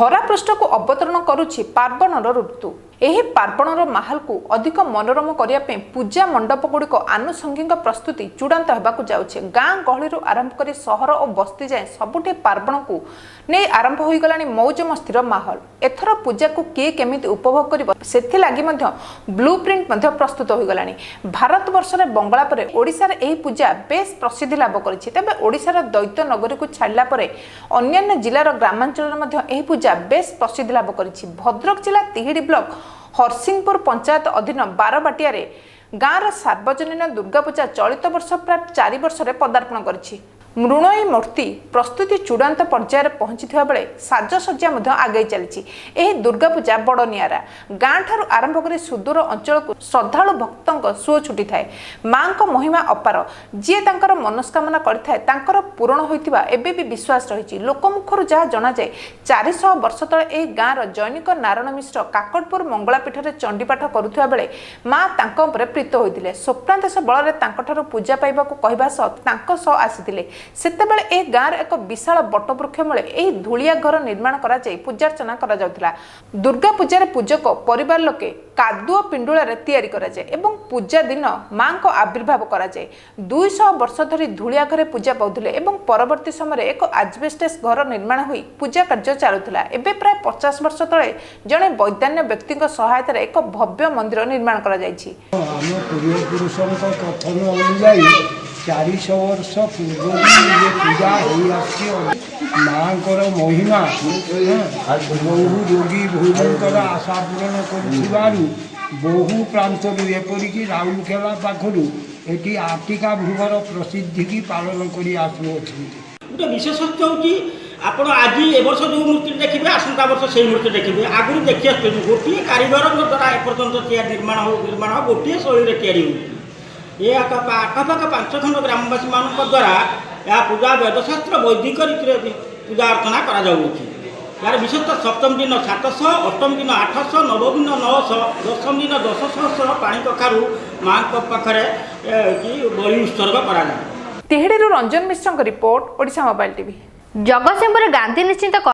ଧରାପୃଷ୍ଠକୁ ଅବତରଣ କରୁଛି ପାର୍ବଣର ଋତୁ। ଏହି ପାର୍ବଣର ମାହୋଲକୁ ଅଧିକ ମନୋରମ କରିବା ପାଇଁ ପୂଜା ମଣ୍ଡପଗୁଡ଼ିକ ଆନୁଷଙ୍ଗିକ ପ୍ରସ୍ତୁତି ଚୂଡ଼ାନ୍ତ ହେବାକୁ ଯାଉଛି। ଗାଁ ଗହଳିରୁ ଆରମ୍ଭ କରି ସହର ଓ ବସ୍ତି ଯାଏଁ ସବୁଠି ପାର୍ବଣକୁ ନେଇ ଆରମ୍ଭ ହୋଇଗଲାଣି ମଉଜ ମସ୍ତିର ମାହୋଲ। ଏଥର ପୂଜାକୁ କିଏ କେମିତି ଉପଭୋଗ କରିବ, ସେଥିଲାଗି ମଧ୍ୟ ବ୍ଲୁ ପ୍ରିଣ୍ଟ ମଧ୍ୟ ପ୍ରସ୍ତୁତ ହୋଇଗଲାଣି। ଭାରତବର୍ଷରେ ବଙ୍ଗଳା ପରେ ଓଡ଼ିଶାରେ ଏହି ପୂଜା ବେଶ୍ ପ୍ରସିଦ୍ଧି ଲାଭ କରିଛି। ତେବେ ଓଡ଼ିଶାର ଦୈତ୍ୟ ନଗରୀକୁ ଛାଡ଼ିଲା ପରେ ଅନ୍ୟାନ୍ୟ ଜିଲ୍ଲାର ଗ୍ରାମାଞ୍ଚଳରେ ମଧ୍ୟ ଏହି ପୂଜା ବେଶ୍ ପ୍ରସିଦ୍ଧି ଲାଭ କରିଛି। ଭଦ୍ରକ ଜିଲ୍ଲା ତିହିଡ଼ି ବ୍ଲକ ହରସିଂହପୁର ପଞ୍ଚାୟତ ଅଧୀନ ବାରବାଟିଆରେ ଗାଁର ସାର୍ବଜନୀନ ଦୁର୍ଗାପୂଜା ଚଳିତ ବର୍ଷ ପ୍ରାୟ 4 ବର୍ଷରେ ପଦାର୍ପଣ କରିଛି। ମୃଣ୍ମୟୀ ମୂର୍ତ୍ତି ପ୍ରସ୍ତୁତି ଚୂଡ଼ାନ୍ତ ପର୍ଯ୍ୟାୟରେ ପହଞ୍ଚିଥିବା ବେଳେ ସାଜସଜ୍ଜା ମଧ୍ୟ ଆଗେଇ ଚାଲିଛି। ଏହି ଦୁର୍ଗାପୂଜା ବଡ଼ ନିଆରା। ଗାଁଠାରୁ ଆରମ୍ଭ କରି ସୁଦୂର ଅଞ୍ଚଳକୁ ଶ୍ରଦ୍ଧାଳୁ ଭକ୍ତଙ୍କ ସୁଅ ଛୁଟିଥାଏ। ମାଙ୍କ ମହିମା ଅପାର। ଯିଏ ତାଙ୍କର ମନସ୍କାମନା କରିଥାଏ, ତାଙ୍କର ପୂରଣ ହୋଇଥିବା ଏବେ ବି ବିଶ୍ୱାସ ରହିଛି। ଲୋକମୁଖରୁ ଯାହା ଜଣାଯାଏ, 400 ବର୍ଷ ତଳେ ଏହି ଗାଁର ଜୈନିକ ନାରାୟଣ ମିଶ୍ର କାକଟପୁର ମଙ୍ଗଳାପୀଠରେ ଚଣ୍ଡୀପାଠ କରୁଥିବା ବେଳେ ମା ତାଙ୍କ ଉପରେ ପ୍ରୀତ ହୋଇଥିଲେ। ସ୍ୱପ୍ନାଦେଶ ବଳରେ ତାଙ୍କଠାରୁ ପୂଜା ପାଇବାକୁ କହିବା ସହ ତାଙ୍କ ସହ ଆସିଥିଲେ। ସେତେବେଳେ ଏହି ଗାଁର ଏକ ବିଶାଳ ବଟବୃକ୍ଷ ମୂଳେ ଏହି ଧୂଳିଆ ଘର ନିର୍ମାଣ କରାଯାଇ ପୂଜାର୍ଚ୍ଚନା କରାଯାଉଥିଲା। ଦୁର୍ଗା ପୂଜାରେ ପୂଜକ ପରିବାର ଲୋକେ କାଦୁଅ ପିଣ୍ଡୁଳାରେ ତିଆରି କରାଯାଏ ଏବଂ ପୂଜା ଦିନ ମାଙ୍କ ଆବିର୍ଭାବ କରାଯାଏ। 200 ବର୍ଷ ଧରି ଧୂଳିଆ ଘରେ ପୂଜା ପାଉଥିଲେ ଏବଂ ପରବର୍ତ୍ତୀ ସମୟରେ ଏକ ଆଜବେଷ୍ଟସ୍ ଘର ନିର୍ମାଣ ହୋଇ ପୂଜା କାର୍ଯ୍ୟ ଚାଲୁଥିଲା। ଏବେ ପ୍ରାୟ 50 ବର୍ଷ ତଳେ ଜଣେ ବୈଦାନ୍ୟ ବ୍ୟକ୍ତିଙ୍କ ସହାୟତାରେ ଏକ ଭବ୍ୟ ମନ୍ଦିର ନିର୍ମାଣ କରାଯାଇଛି। ଆମ ପୂର୍ବପୁରୁଷଙ୍କ କଥନ ଅନୁଯାୟୀ 400 ବର୍ଷ ପୂର୍ବରୁ ଇଏ ପୂଜା ହେଇ ଆସୁଛି। ମାଙ୍କର ମହିମା, ବହୁ ରୋଗୀ ଭୋଗୀଙ୍କର ଆଶା ପୂରଣ କରୁଥିବାରୁ ବହୁ ପ୍ରାନ୍ତରୁ, ଏପରିକି ରାଉରକେଲା ପାଖରୁ ଏଠି ଆଟିକା ଭୋଗର ପ୍ରସିଦ୍ଧିକି ପାଳନ କରି ଆସୁଅଛନ୍ତି। ଗୋଟେ ବିଶେଷତ୍ୱ ହେଉଛି, ଆପଣ ଆଜି ଏ ବର୍ଷ ଯେଉଁ ମୂର୍ତ୍ତି ଦେଖିବେ, ଆସନ୍ତା ବର୍ଷ ସେଇ ମୂର୍ତ୍ତି ଦେଖିବେ। ଆଗରୁ ଦେଖି ଆସୁଛନ୍ତି, ଗୋଟିଏ କାରିଗରଙ୍କ ଦ୍ୱାରା ଏପର୍ଯ୍ୟନ୍ତ ତିଆରି ନିର୍ମାଣ ଗୋଟିଏ ଶୈଳୀରେ ତିଆରି ହେଉଛି। ଏ ଆଖପାଖ 5 ଖଣ୍ଡ ଗ୍ରାମବାସୀମାନଙ୍କ ଦ୍ୱାରା ଏହା ପୂଜା ବେଦଶାସ୍ତ୍ର ବୈଦିକ ରୀତିରେ ପୂଜା ଅର୍ଚ୍ଚନା କରାଯାଉଅଛି। ଏହାର ବିଶେଷତଃ ସପ୍ତମ ଦିନ 700, ଅଷ୍ଟମ ଦିନ 800, ନବମ ଦିନ 900, ଦଶମ ଦିନ 10 ସହସ୍ର ପାଣି କଖାରୁ ମାଆଙ୍କ ପାଖରେ କି ବଳି ଉତ୍ସର୍ଗ କରାଯାଏ। ତିହିଡ଼ିରୁ ରଞ୍ଜନ ମିଶ୍ରଙ୍କ report, Odisha mobile TV. Jagatsinghpur Gandhi ନିଶ୍ଚିନ୍ତ